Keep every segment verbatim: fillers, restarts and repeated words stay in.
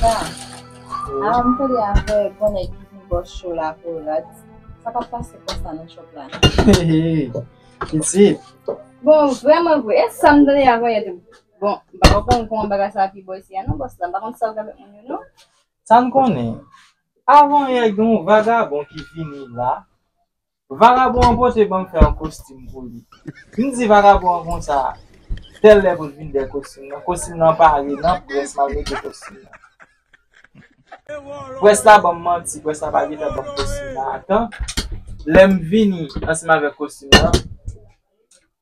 Ah, m tande avè bon nèg ki vin bò cho la pou rad. Sa p ap pase konsa nan shop la. Hey, hey, hey. Pitit. Bon, vrèman vre, e sa m tande avè yè tou. Bon, m pa konprann kòman bagay sa ap pi bò isi a non, bòs la. M pa konn sa l gen avèk moun yo non. Sa n konnen. Avan yè gen yon vagabon ki vini la. Vagabon an pote ban m fè yon kostim pou li. M di vagabon an konsa, tèl lè pou l vin dèyè kostim nan. Kostim nan pare nan près, m al mete kostim nan. Près la ban m manti, près la pa gentan ban m kostim nan a tan. Lè m vini ansanm avèk kostim nan,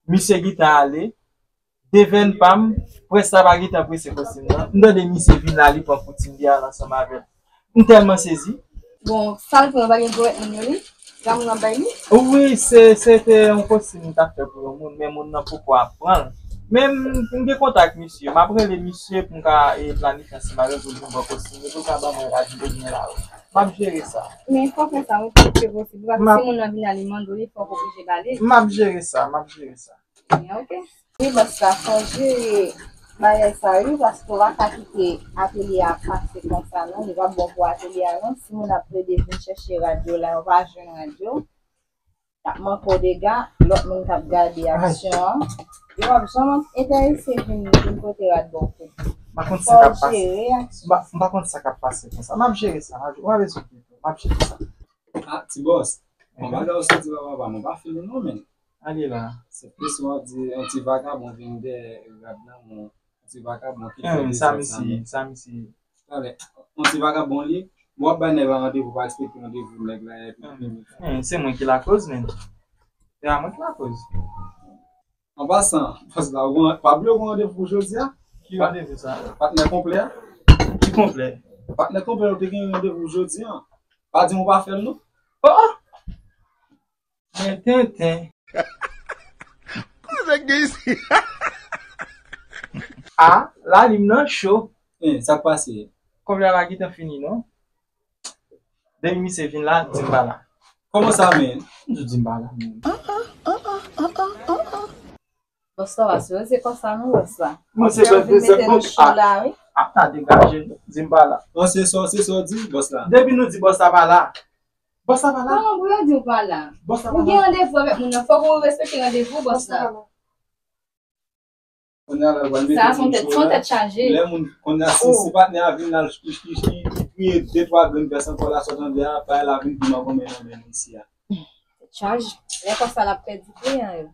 misye gentan ale. Devèn pa m, près la pa gentan prese kostim nan. M tande misye vin la, li pran koutim li al ansanm avè l. M tèlman sezi. Bon, sa l pran pa gen dwèt moun yo li? Granmoun ap bay li? Wi, se, se te yon kostim m t ap fè pou yon moun, men moun nan poko ap pran l. Men m, m gen kontak misye, m ap rele misye pou m ka, e, planifye ansanm avè l pou l vin pran kostim li, pou l ka ban mwen rad li demen la wi. M ap jere sa. Men fò fè sa, wi, pi vit ke posib. Paske si moun nan vin la, li mande w li, fò w oblije ba li. M ap jere sa, m ap jere sa. Ok. Wi, bòs la, fò jere bagay sa wi, paske w pa ka kite atelye a pase konsa non, li p ap bon pou atelye a non. Si moun ap plede vin chèche rad yo la, yo pa jwenn rad yo, y ap manke w dega, lòt moun k ap gade aksyon an, yo p ap janm enterese vin, vin pote rad ba w tou. M pa konn sa k ap pase. Fò w jere aksyon. M pa, m pa konn sa k ap pase konsa. M ap jere sa, w pa bezwen enkyete w, m ap jere sa. Ah, ti bòs. Bon, bagay ou soti la, papa, mwen pa fè l non, men. Ale la. Se plis w ap di, yon ti vagabon vin dèyè rad nan, yon ti vagabon ki fè de sa, sa, men. Sa misye, sa misye. Talè, yon ti vagabon li, w ap bay nèg la randevou, pa respekte randevou nèg la, epi. Hmm, se mwen ki lakoz, men. Se pa mwen ki lakoz. An pasan, bòs la, ou gen, pa bliye ou gen randevou pou jodi a. Ki randevou sa? Patnè konplè a. Ki konplè? Patnè konplè, ou te gen randevou jodi a. Pa di m ou pa fè l non. Oh, oh! Men tenten. Kote nèg gen isi? Ah, lalim nan cho. Hein, sa k pase? Konplè a pa gentan fini non. Depi misye vin la, di m pa la. Kòman sa, men? M di di m pa la, men. Bòs la, pa sipoze konsa non, bòs la. Mwen se bèl dezèt, mete nou cho la, wi. Ah, ta degaje, di m pa la. Bon, se sa, se sa w di, bòs la. Depi nou di bòs la pa la. Bòs la pa la. Kòman pou yo di w pa la? Bòs la pa la. Ou gen randevou avèk moun nan, fòk ou respekte randevou, bòs la. Kounye a la, w al mete moun sou la. Sa se yon tèt chaje. Lè moun, kounye a, si, si patnè a vin la, li, li, li, li kriye de twa grenn vès ankò la, sa w tande a, bagay la vin pi mal konmen nan men isi a. Tèt chaje. Lè konsa l ap pèdi kliyan yo.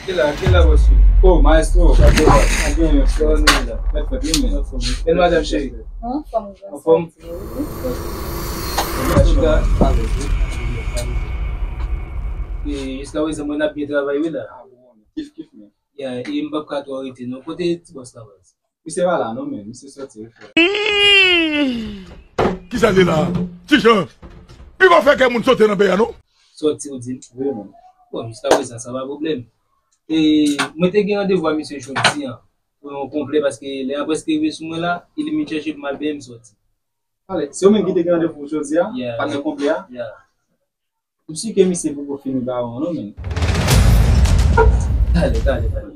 Kilè, kilè, bòs yo? Oh, maestro, gade la. Anbyen, yo, sa w ye la? Mèt fèt, wi, men. Anfòm, wi. E nou, madanm cheri? Anfòm, anfòm. E jiska prezan, mwen ap byen travay, wi, la. Kif, kif, men. Ya, e m p ap ka twò rete, non. Kote ti bòs la, baz? Misye pa la, non, men. Misye sòti, wi, frè. Kisa l ye la? Ti Jan, li pa fè kè moun sote nan bè a, non? Sòti, ou di m? Wi, men. Bon, jiska prezan, sa pa pwoblèm. E mwen te gen randevou a misye jodi a, pou yon konplè, paske lè a prèske rive sou mwen la, e li vin chèche pou m al benyen m sòti. Ale, se ou menm ki te gen randevou jodi a? Yeah. Patnè konplè a? Yeah. M si ke misye poko fini ba ou an, non, men. Tale, tale, tale.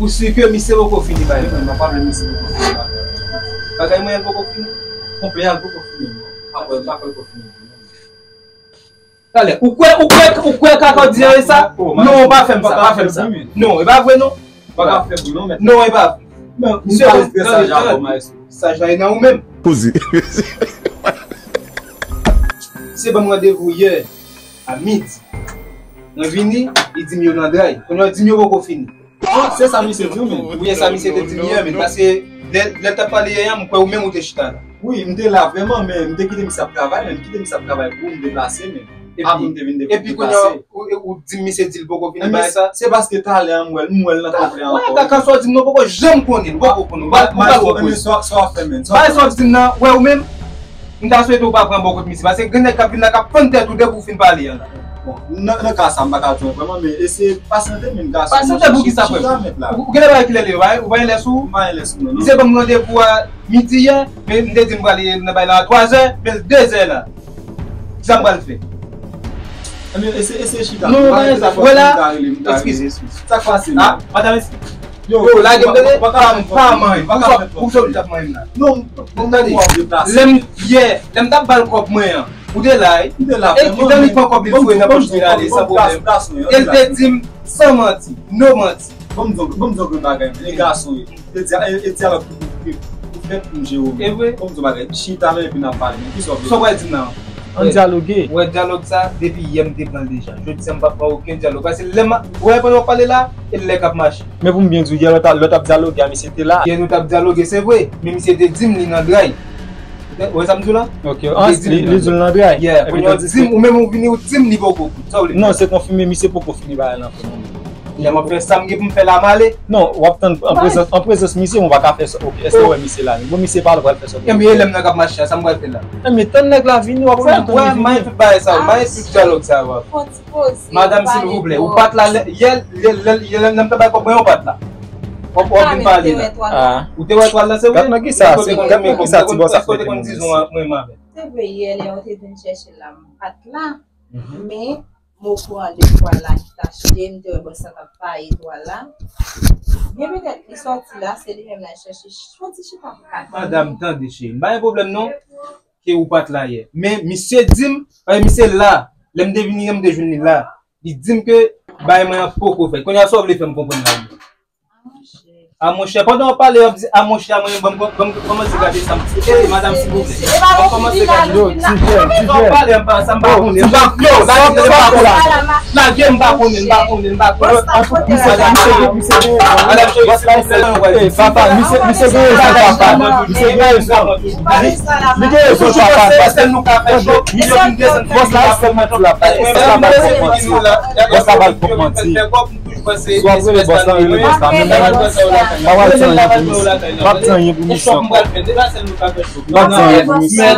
Ou si ke misye poko fini ba ou, men, m ap pale misye poko fini ba ou. Bagay mwen an poko fini. Konplè a poko fini, non. M pa kwè, m pa kwè l poko fini, non. Tale, ou kwè, ou kwè, ou kwè kaka w di a e sa? Non, pa fè m sa, pa fè m sa. Non, e pa vre, non. Pa ka fè pou non, men. Non, e pa vre. Men, misye, sa jan, maestro. Sa jan e nan ou menm. Poze. Se ban m randevou yè a midi. Mwen vini, li di m yo nan dray. Kounye a, li di m yo poko fini. Ah, se sa misye di w, men. Wi, e sa misye te di m yè, men. Paske lè, lè l t ap pale yè a, m kwè ou menm ou te chita la. Wi, m te la vrèman, men m te kite misye ap travay, men m kite misye ap travay pou m deplase, men. Epi, apre m te vin de-, epi kounye a, deplase. Ou, ou di m misye di l poko vini bay sa? Se paske talè a m wè l, m wè l nan konplè a ankò. Wè, kaka sa w di m nan poko janm konnen, poko konnen. Ou pa, ou pa wè koze. Sa w ap fè, men? Bay sa w di m nan, wè ou menm, m ta swete ou pa pran bò kot misye, paske gen nèg k ap vin la k ap fann tèt ou depi w fin pale a la. Bon, nan, nan ka sa, m pa ka di w vrèman, men eseye pasyante, men gason. Pasyante pou kisa, frè m? Ou, ou gen lè bagay ki lè li ye, ou pa, ou pa gen lè sou ou? M pa gen lè sou mwen, non. Misye ban m randevou a midi yè, men m te di m prale nan bay la a twa zè, men l de zè la. Kisa m pral fè? Ebyen, eseye, eseye chita. Non, pa gen sa. Wè la, eskize, eskize. Sa k pase la? Ah, madanm, eskize. Yo, lage m tande. Pa, pa manyen. Ou sòt, ou sòt ap manyen m la. Non, m tande. Lè m, yè, lè m t ap ba l kòb mwen an, ou te la, wi. M te la, e, vrèman, dan li pran kòb li foure nan pòch li ale san pwoblèm. E l te di m, san manti, no manti. Bon, m di w, bon, m di w yon bagay, men, e gason ye. E dya-, e, e dyalòg ki pou, ki pou fèt pou m jere w. E vre? Bon, m di w bagay, chita men epi n ap pale, men ki sa w vle? Sa w pral di m la? Ann dyaloge. Ou wè dyalòg sa, depi yè m te pran l deja. Jodi a m p ap pran okenn dyalòg. Paske lè m, ou wè pandan w ap pale la, e lè k ap mache. Men pou m byen di w, yè lè w t ap, lè w t ap dyaloge a, misye te la. Yè nou t ap dyaloge, se vre, men misye te di m li nan dray. Ou wè sa m di w la? Ok. Li di m li, li di l nan dray. Yeah, kounye a w di m, ou menm ou vini, ou di m li poko kout. Sa w vle? Non, se konfime, misye poko fini bagay lan pou mwen. Lè m ap fè sa m gen pou m fè la, m ale. Non, w ap tann an prezans, an prezans misye, mwen pa ka fè sa. Ok, èske w wè misye la menm? Bon, misye pa la, w pral fè sa. Ebyen, e lè m nan k ap mache a, sa m pral fè la? Ebyen, tann nèg la vini, w ap wè. Frè m, wè, mayen tout bagay sa yo, mayen tout dyalòg sa yo. Fò ti poze, madanm, silvouplè, ou pa t la, lè, yè, yè, lè, yè, lè m te bay kòb mwen, ou pa t la. W ap, w ap vin pale la. Ou te wè twal la, se vre? Gad nan kisa, se, gad nan kisa ti bòs ap mete moun isit. Se vre, yè, lè yo te vin chèche l la, m pa t la. Men, m okouran de twal la ki t achte, m te wè bòs la t ap paye twal la. Gen petèt li sòti la, se li menm l al chèche yon ti chita pou ka tann. Madanm, tande cheri, m pa gen pwoblèm non, ke ou pa t la yè. Men misye di m, paske misye la, lè m te vini an, m te jwenn li la. Li di m ke bagay mwen an poko fèt. Kounye a sa w vle fè m konprann la? A monchè, pandan w ap pale, w ap di a monchè, a mwen, ban m, ban m, ban m kòmanse gade sa m di. Ey, madanm, silvouplè. Ban m kòmanse gade. Yo, ti jèn, ti jèn. Pandan w ap pale, m pa, sa m pa konnen. M pa konnen. Yo, sa m pa konnen. Lage m, m pa konnen, m pa konnen, m pa konnen. Antouka, misye, misye, misye, madanm cheri, silvouplè. Ey, papa, misye, misye gen rezon, papa. Misye gen rezon. Li, li gen rezon, papa. Paske nou ka fè chòk, milyon vin desann. Bòs la, se sèlman ti la, pa, se la pa fè manti. Bòs la pa fè manti. Si w ap rele bòs la, rele bòs la. Men mwen, m pa pral di anyen pou misye. M p ap di anyen pou misye ankò. M p ap di anyen pou misye. Sa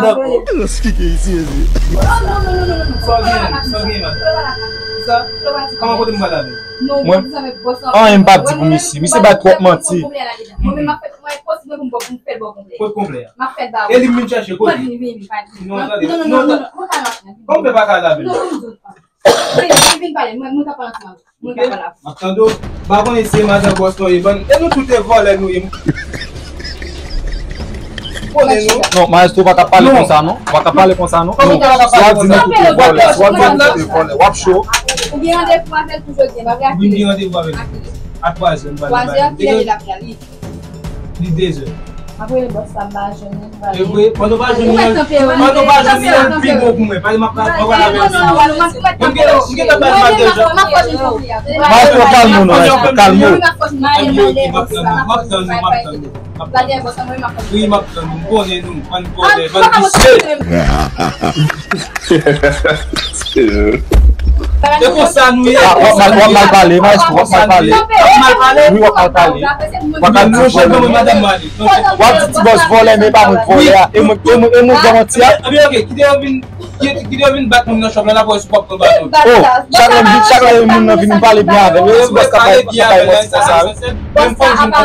w gen, sa w gen, madanm? Sa? Kòman kote m pral avè l? Mwen, anyen m p ap di pou misye. Misye bay twòp manti. Kot konplè a? E li m vin chèche kote? Non, tande. Non, non, non, non. Kòman w fè pa ka al avè l? Vin, vin, vin pale, mwen, mwen ka pale ansanm avè w. Mwen ka pale avè w. M ap tande w. M pa konnen si se madan bòs lan ye, bann, e nou tout e vòlè nou ye. Konnen nou. Non, maestro, w pa ka pale konsa, non. W pa ka pale konsa, non. Kòman w pa ka pale konsa? Si w ap di nou tout e vòlè, si w ap di nou tout e vòlè, w ap cho. Ou gen randevou avè l pou jodi a, pa vre? Wi, m gen randevou avè l. A ki lè? A twazè, m pral. Twazè, kilè li la pral? Li dezè. Apre bòs la, m pa jwenn li, m pa jwenn li. E vre, pandan w pa jwenn li, pandan w pa jwenn li, li pi bon pou mwen. Pale m ap pale, m ap pale avè l. M gen, m gen tan pale m ak deja. Maestro, kalme w non, maestro, kalme w. M ap tann ou, m ap tann ou, m ap tann ou. Wi, m ap tann ou, m konnen nou, bann vòlè, bann visye. E konsa nou ye. Ah, w ap mal, w ap mal pale, maestro, w ap mal pale. W ap mal pale? Wi, w ap mal pale. W ap di ti bòs vòlè, men e pa mwen k vòlè a. E mwen, e mwen, e mwen k bay manti a. Ebyen, ok, kite yo vin, kite yo vin bat moun nan chòp la, n ap wè si w ap pran baton. Oh, chak lè m vin, chak lè yon moun nan vin, m pale byen avè l. E ti bòs k ap bay, k ap bay manti konsa, wi. Mwen fò m jwenn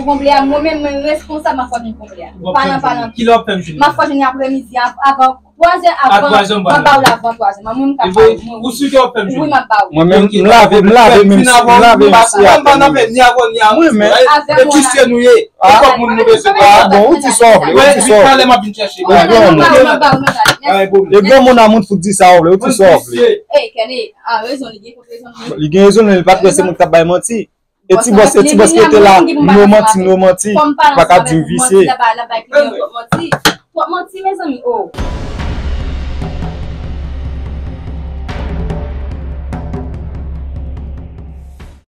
konplè m nan. Mwen menm, mwen responsab, mwen fò m jwenn konplè a. Palan, palan. Kilè w ap fè m jwenn li? M ap fè w jwenn li aprèmidi, av-, avan twazè, avan, mwen ba w l avan twazè. Mwen, mwen, m ka pale. Ou si ke w ap fè m jwenn li? Wi, m ap ba w. Mwen menm, m lave, m lave menm si, m lave menm si a. M pa nan fè ni avan ni apre. Mwen menm. E kise nou ye? E kòb moun nou bezwen. Ah, bon, ou di sa w vle, ou di sa w vle. Talè m ap vin chèche. E granmoun. E granmoun a moun fout di sa w vle, ou di sa w vle. Ey, Kenny, a rezon, li gen kont rezon li. Li gen rezon, men li pa t wè se mwen ki t ap bay manti. E ti bòs, e ti bòs ki rete la, no manti, no manti. Pa ka di m visye. Twòp manti, mezanmi, oh.